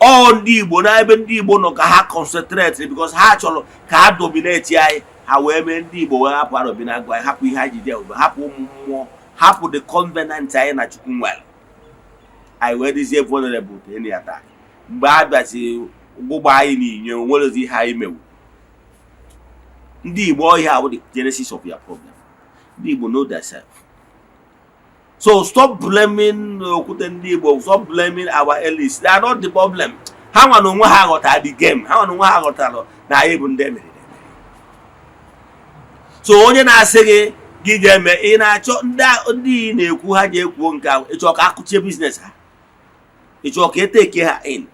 ọ ndị Igbo, n'ebe ndị Igbo nọ ka ha concentrate, because ha chọrọ ka ha dominate anyị. Ha wee mee ndị Igbo wee hapụ arọbi na agụ anyị, hapụ ihe anyị ji dị ebube, hapụ ụmụ mmụọ, hapụ the covenant anyị na Chukwu nwere. Anyị wee dịzie vulnerable to any attack. Mgbe a bịazi gbụgba anyị n'inyo, nwerezi ihe anyị mewu. Ndị Igbo, ọhịa awụ the genesis of your problem. Ndị Igbo, know thyself. So stop blaming okwute. Ndị Igbo, stop blaming our elites. They are not the problem. Ha nwa na onwe ha ghọtara the game. Ha nwa na onwe ha ghọtara na anyị bụ ndị emeriri emeri. So onye na-asị gị gị ga-eme, ị na-achọ ndị ị na-ekwu ha ji ekwuo nke ahụ, ịchọ ka akụchie business ha, ịchọ ka eteke ha in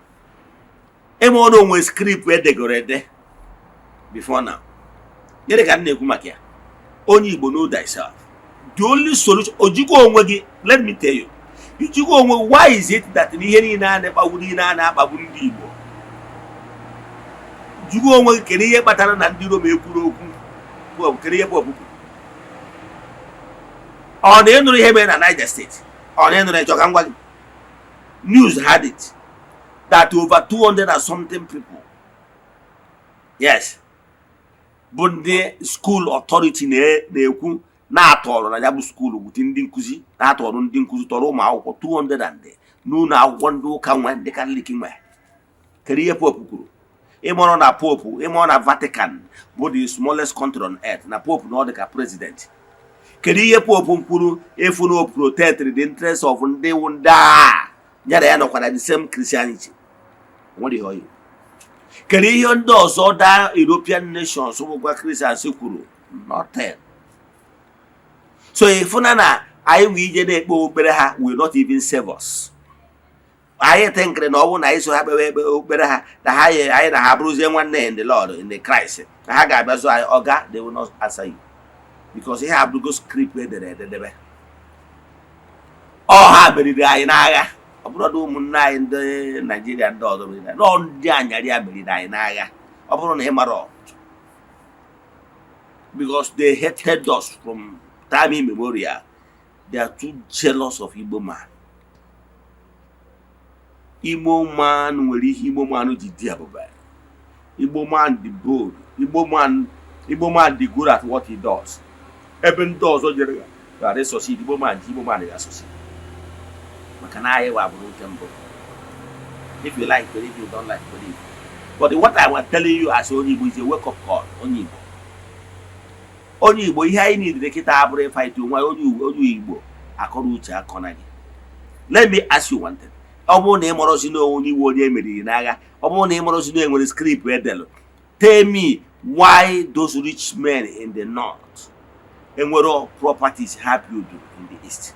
ịma ọnụ onwe script edegoro ede before now. Gịnị ka m na-ekwu maka ya? Onye Igbo, know thyself. The only solution, ojikwa onwe gị, let me tell you, ijikwa onwe. Why is it that na ihe niile a na-akpagbu, niile a na-akpagbu ndị Igbo? Jụkwa onwe gị, kedu ihe kpatara na ndị Roma ekwuru okwu? Kedu ihe bụ ọpụpụ? Ọ na ịnụrụ ihe mere na Niger State? Ọ na ịnụrụ? Ịchọ ka m gwa gị? News had it that over 200 and something people, yes, bụ ndị school authority na-ekwu na-atọrọ na ya bụ school wute ndị nkụzi, na-atọrọ ndị nkụzi, tọrọ ụmụ akwụkwọ 200 and n'ụlọ akwụkwọ ndị ụka nwe, ndị Katọlik nwe. Kedu ihe Pope kwuru? Ịmụrụ na Pope, ịmụrụ na Vatican bụ the smallest country on earth, na Pope na ọ dị ka president. Kedu ihe Pope kwuru? Efu na o protect the interest of ndị wụ ndị a ya na ya nọkwa na the same Christianity. Nwere ihe oyi. Kedu ihe ndị ọzọ da European nations bụkwa Christians kwuru? Nothing. So ịfụna na anyị nwee ije na-ekpe okpere, ha will not even save us. Anyị thinkịrị na ọ bụrụ na anyị so ha kpewe ekpe okpere ha, na ha anyị na ha bụrụzie nwanne in the Lord, in the Christ, na ha ga-abịa zụ anyị. Ọga, they will not answer you. Because ihe abụrụgo script edere ededebe. Ọ ha meriri anyị n'agha. Ọ bụrụ na ụmụnne anyị ndị Naijiria ndị ọzọ meriri anyị, nọọ ndị anyarị ya meriri anyị n'agha. Ọ bụrụ na ị mara, because they hated us from time immemorial. They are too jealous of Igbo man. Igbo man nwere ihe Igbo man ji dị ebube. Igbo man dị bold. Igbo man dị good at what he does. Ebe ndị ọzọ jere ghara succeed, Igbo man ji Igbo man ya succeed. Maka na anyị wa bụrụ nke mbụ. If you like, believe. You don't like, believe. But what I was telling you as onye Igbo is a wake up call. Onye Igbo. Onye Igbo, ihe anyị niile kịta abụrụ ịfight onwe anyị. Onye Igbo, akọrọ uche akọ na gị. Let me ask you one thing. Ọ bụrụ na ị marọzi na onye iwe onye emeriri n'agha, ọ bụrụ na ị marọzi na enwere script edelu, tell me why those rich men in the north enwero properties ha build in the east.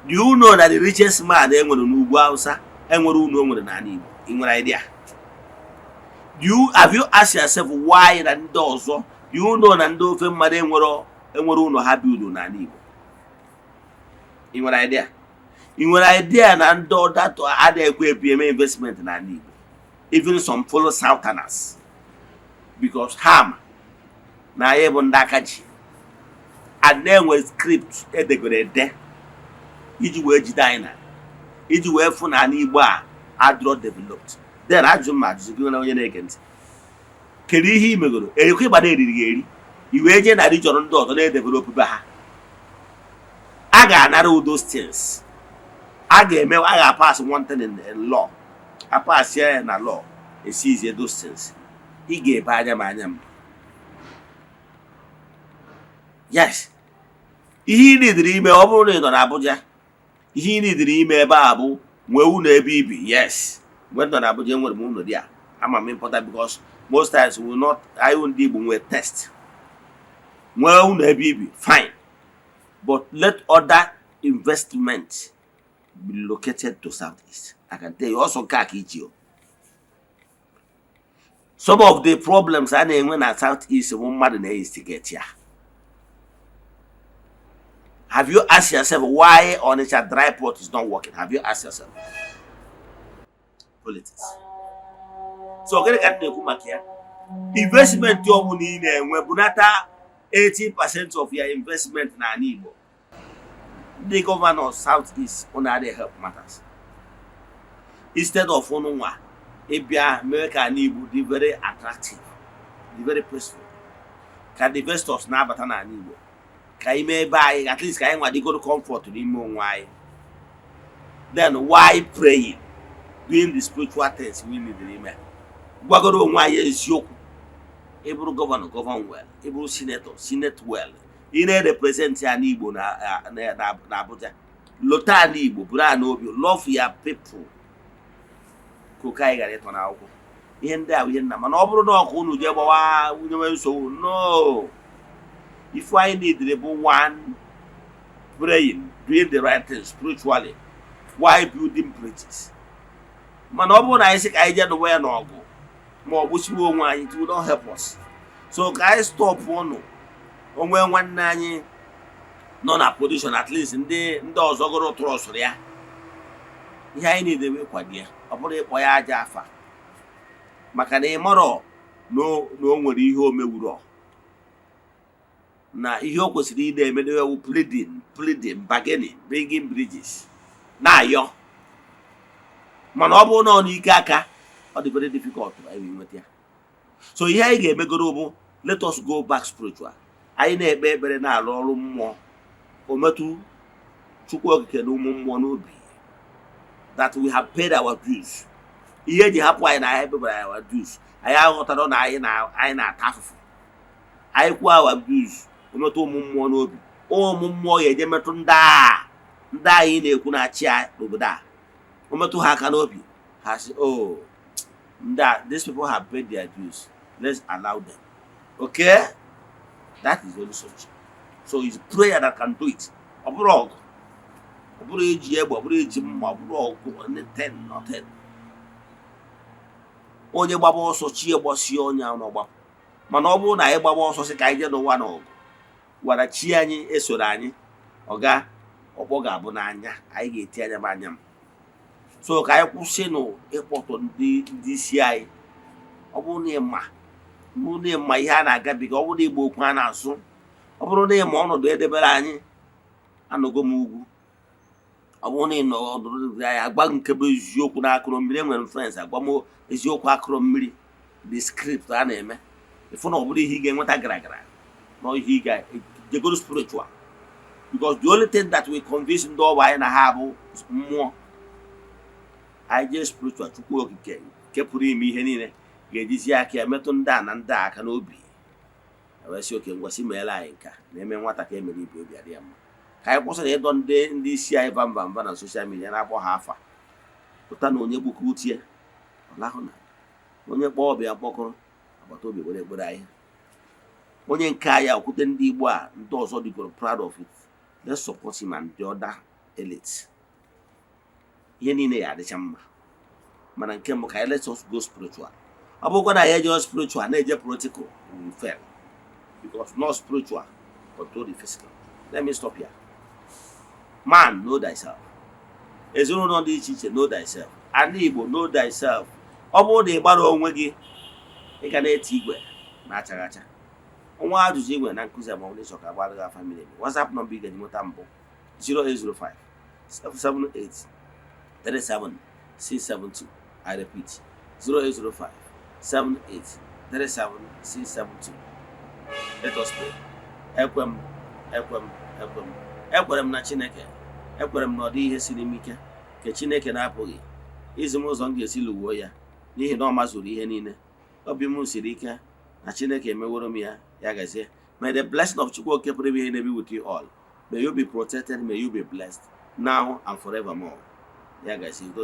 Do you know that the richest man enwere n'ugwu Hausa enwere ụlọ o nwere n'ala Igbo? Ị nwere idea? Do you have you asked yourself why na ndị ọzọ, do you know na ndị ofe mmadụ enwere ụlọ ha build n'ala Igbo? Ị nwere idea? Ị nwere idea na ndị ọdatọ adịghị ekwe ebi eme investment n'ala Igbo, even some fellow southerners, because ha ma na anyị bụ ndị aka ji and na-enwe script edegoro ede iji wee jide anyị na iji wee fụ na ala Igbo a adịrọ developed? Then ajụjụ m ma ajụjụ gị na onye na-ege ntị, kedu ihe ị megoro erikwa ịgbada eriri gị eri i wee jee na region ndị ọzọ na-edevelop be ha? A ga-anara those things. A ga-eme, a ga-apass one thing in law, apass ya na law, esizie those things. Ị ga-ebe anya m anya m. Yes, ihe ị nidiri ime, ọ bụrụ na ị nọ n'Abuja, ihe ị nidiri ime ebe a bụ nwee ụlọ ebe ibi. Yes, mgbe m nọ n'Abuja, enwere m ụlọ dị a. Ama m important because most times we will not, anyị ndị Igbo nwee test. Nwee ụlọ ebe ibi, fine, but let other investment be located to southeast. I can tell you also, nke a ka ichi o, some of the problems a na-enwe na southeast bụ mmadụ na-instigate ya. Have you asked yourself why Onitsha dry port is not working? Have you asked yourself? Politics. So gịnị ka m na-ekwu maka ya? Investment ọ bụla ị na-enwe, bunata 80% of your investment n'ala Igbo. Ndị governor south east, unu adịghị help matters. Instead of unu nwa ịbịa mee ka ala Igbo dị very attractive, dị very peaceful, ka the investors na-abata n'ala Igbo, ka anyị mee ebe anyị, at least ka anyị nwa dịgoro comfort n'ime onwe anyị, then why praying, doing the spiritual things we need ime, gwagoro onwe anyị eziokwu. Ịbụrụ governor, govern well. Ịbụrụ senator, senate well. Ị na-represent ya n'Igbo na Abuja, lota ala Igbo, bụrụ ala obi, love your people, ka oke anyị gara ịtọ n'akwụkwọ. Ihe ndị a bụ ihe nna. Mana ọ bụrụ na ọkụ unu jee gbawa nyewe nsogbu, no. Ife anyị need bụ one, praying, doing the right thing spiritually while building bridges. Mana ọ bụrụ na anyị sị ka anyị jee nụwa ya n'ọgụ ma ọ bụ siwe onwe anyị, it will not help us. So ka anyị stop ụnụ onwe nwanne anyị nọ na position, at least ndị ọzọ gụrụ trọsụrụ ya. Ihe anyị niile wee kwado ya, ọ bụrụ ịkpọ ya aja afa, maka na ị marọ na o nwere ihe o mewuro na ihe o kwesịrị ị na-emedewe wu pleading, pleading, bargaining, bringing bridges, na-ayọ. Mana ọ bụrụ na ọ n'ike aka, ọ dị very difficult anyị nweta ya. So ihe anyị ga-emegoro bụ, let us go back spiritual. Anyị na-ekpe ekpere, na-arụ ọrụ mmụọ, o metụ Chukwu Okike na ụmụ mmụọ n'obi that we have paid our dues. Ihe eji hapụ anyị na anyị kpebara our dues, anyị aghọtara na anyị na-ata afụfụ. Anyị kwuo our dues, o metụ ụmụ mmụọ n'obi, ụmụ mmụọ ga-eje metụ ndị a, ndị anyị na-ekwu na-achị anyị n'obodo a. O metụ ha aka n'obi, ha sị, "Oh, ndị a, these people have paid their dues, let's allow them." Okay, that is the only solution. So it's prayer that can do it. Ọ bụrụ ọgụ, ọ bụrụ eji egbe, ọ bụrụ eji mma, ọ bụrụ ọgụ, anything, nothing. Onye gbaba ọsọ, chi gbasie onye ahụ n'ọgbapụ. Mana ọ bụrụ na anyị gbaba ọsọ sị ka anyị jee n'ụwa na ọgụ gwara chi anyị esoro anyị, ọga ọkpọ ga-abụ n'anya anyị ga-eti anya m anya m. So ka anyị kwụsịnụ ịkpọtụ ndị isi anyị. Ọ bụrụ na ịma ihe a na-agabiga, ọ bụrụ na ịgba okwu a na-asụ, ọ bụrụ na ịma ọnọdụ edebere anyị, anọgo m ugwu. Ọ bụrụ na ị nọ ọnọdụ anyị, agba nke bụ eziokwu na akụrụ mmiri. Enwere m friends, agwa m eziokwu akụrụ mmiri, the script a na-eme, ịfụ na ọ bụrụ ihe ị ga-enweta gara gara na ihe ị ga-ejegoro spiritual, because the only thing that will convince ndị ọba anyị na ha bụ mmụọ. Anyị jee spiritual, Chukwu Okike nke pụrụ ime ihe niile ga-ejizi aka ya metụ ndị a na ndị a aka n'obi, wee sị oke ngwasị meela anyị nka na-eme nwata ka emere ibe obi adị ya mma. Ka anyị kwụsịrị ịdọ ndị isi anyị vamba na social media na-akpọ ha afa. Pụta na onye gbuka utie ọlahụ na onye kpọọ ọbịa mkpọkọrọ agbata obi were ekpere anyị onye nke anyị akwute ndị Igbo a ndị ọzọ dịgoro proud of it. Let's support him and the other elites. Ihe niile ya adịcha mma. Mana nke mbụ, ka anyị let us go spiritual. Ọ bụrụkwa na anyị eje spiritual na-eje political, we will fail, because not spiritual control the physical. Let me stop here. Man, know thyself. Ezinụlọ dị iche iche, know thyself. Ala Igbo, know thyself. Ọ bụrụ na ị gbara onwe gị, ị ga na-eti igwe na-achaghị acha. Nwa ajụjụ ị nwere na nkụzi a, ma ọ bụ ịchọ ka agbara gị afa miri emi, WhatsApp nọmba ị ga-eji nweta mbụ 0805 778 37672. I repeat, 0805 78 37672. Let us pray. Ekwe m, ekwe m, ekwe m, ekwere m na Chineke. Ekwere m na ọ dị ihe siri m ike nke Chineke na-apụghị izi m ụzọ m ga-esi lụwuo ya, n'ihi na ọ mazuru ihe niile. Obi m siri ike na Chineke emeworo m ya. Ya gazie. May the blessing of Chukwu Oke pụrụ ime ihe be with you all. May you be protected, may you be blessed now and forevermore. Ya gazie. Udo.